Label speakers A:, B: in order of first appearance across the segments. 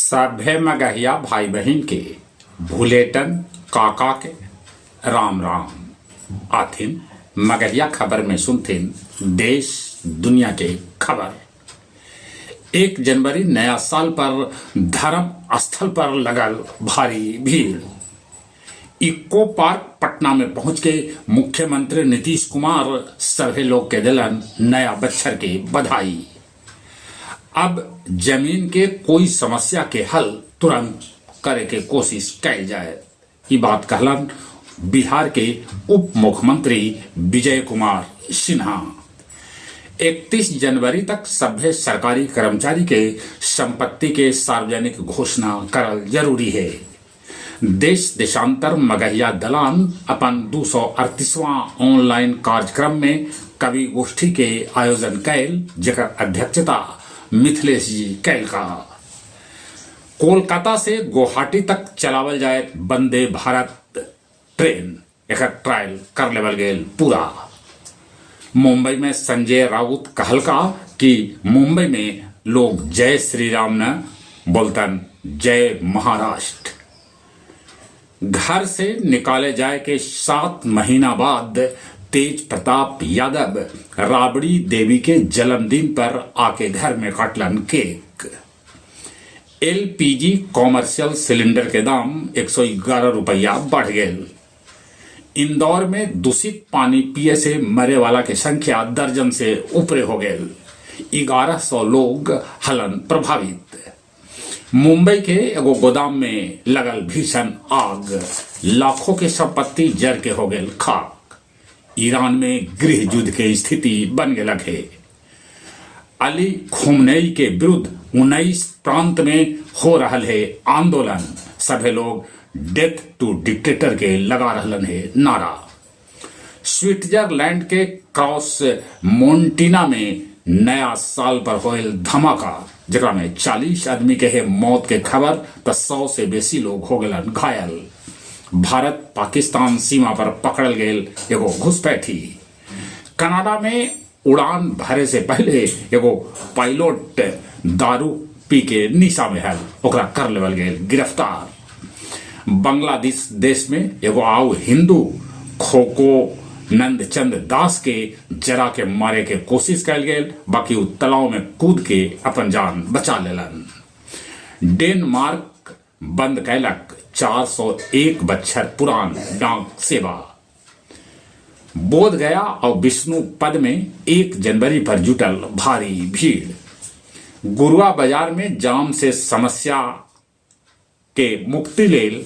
A: सभे मगहिया भाई बहिन के भुलेटन काका के राम राम। आथिन मगहिया खबर में सुनथिन देश दुनिया के खबर। 1 जनवरी नया साल पर धर्म स्थल पर लगल भारी भीड़। इको पार्क पटना में पहुंच के मुख्यमंत्री नीतीश कुमार सभे लोग के दिलन नया बच्छर के बधाई। अब जमीन के कोई समस्या के हल तुरंत करे के कोशिश कैल जाए, ई बात कहलन बिहार के उप मुख्यमंत्री विजय कुमार सिन्हा। 31 जनवरी तक सभे सरकारी कर्मचारी के संपत्ति के सार्वजनिक घोषणा करल जरूरी है। देश देशांतर मगहिया दलान अपन 238वां ऑनलाइन कार्यक्रम में कवि गोष्ठी के आयोजन कैल, जेकर अध्यक्षता मिथिलेश जी कैल का। कोलकाता से गुवाहाटी तक चलावल जाए वंदे भारत ट्रेन, एकर ट्रायल कर लेवल गेल पूरा। मुंबई में संजय राउत कहलका कि मुंबई में लोग जय श्री राम न बोलतन जय महाराष्ट्र। घर से निकाले जाए के 7 महीना बाद तेज प्रताप यादव राबड़ी देवी के जन्मदिन पर आके घर में काटलन केक। एलपीजी कॉमर्शियल सिलेंडर के दाम 111 रुपया बढ़ गए। इंदौर में दूषित पानी पिए से मरे वाला के संख्या दर्जन से ऊपरे हो गए। 1100 लोग हलन प्रभावित। मुंबई के एगो गोदाम में लगल भीषण आग, लाखों के संपत्ति जर के हो गए खाक। ईरान में गृह युद्ध के स्थिति बन गलक है। अली खुमनेई के विरुद्ध 19 प्रांत में हो रहल है आंदोलन। सभे लोग डेथ टू डिक्टेटर के लगा रहलन है नारा। स्विट्जरलैंड के क्रॉस मोन्टीना में नया साल पर होयल धमाका, जकरा में 40 आदमी के है मौत के खबर त 100 से बेसी लोग हो गलन घायल। भारत पाकिस्तान सीमा पर पकड़ल गेल एगो घुसपैठी। कनाडा में उड़ान भरे से पहले एगो पायलट दारू पी के निशा में हल, ओकरा कर लेवल गेल गिरफ्तार। बांग्लादेश देश में एगो आउ हिंदू खोको नंदचंद दास के जरा के मारे के कोशिश कैल गेल, बाकी उ तालाब में कूद के अपन जान बचा लेलन। डेनमार्क बंद कैलक 401 बच्छर पुरान डाक सेवा। बोध गया और विष्णु पद में 1 जनवरी पर जुटल भारी भीड़। गुरुआ बाजार में जाम से समस्या के मुक्ति लेल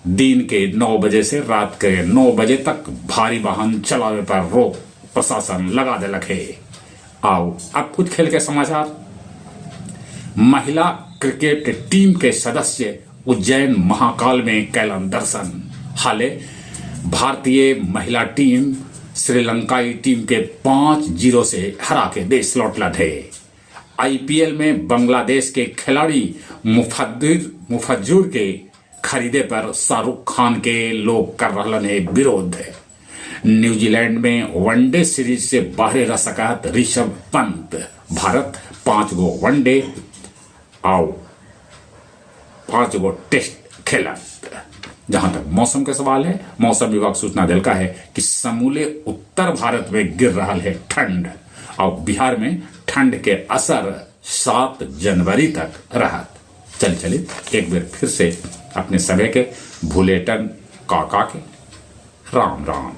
A: दिन के 9 बजे से रात के 9 बजे तक भारी वाहन चलावे पर रोक प्रशासन लगा देलक है। आओ अब कुछ खेल के समाचार। महिला क्रिकेट टीम के सदस्य उज्जैन महाकाल में कैलन दर्शन। हाले भारतीय महिला टीम श्रीलंकाई टीम के 5-0 से हरा के देश लौटलन है। आईपीएल में बांग्लादेश के खिलाड़ी मुफज्जुर के खरीदे पर शाहरुख खान के लोग कर रहलन है विरोध। न्यूजीलैंड में वनडे सीरीज से बाहर रह सकत ऋषभ पंत। भारत 5 गो वनडे आओ 5 गो टेस्ट खेलत। जहां तक मौसम के सवाल है, मौसम विभाग सूचना दिलका है कि समूले उत्तर भारत में गिर रहा है ठंड और बिहार में ठंड के असर 7 जनवरी तक रहत। चल चलिए एक बार फिर से अपने सभी के भुलेटन काका के राम राम।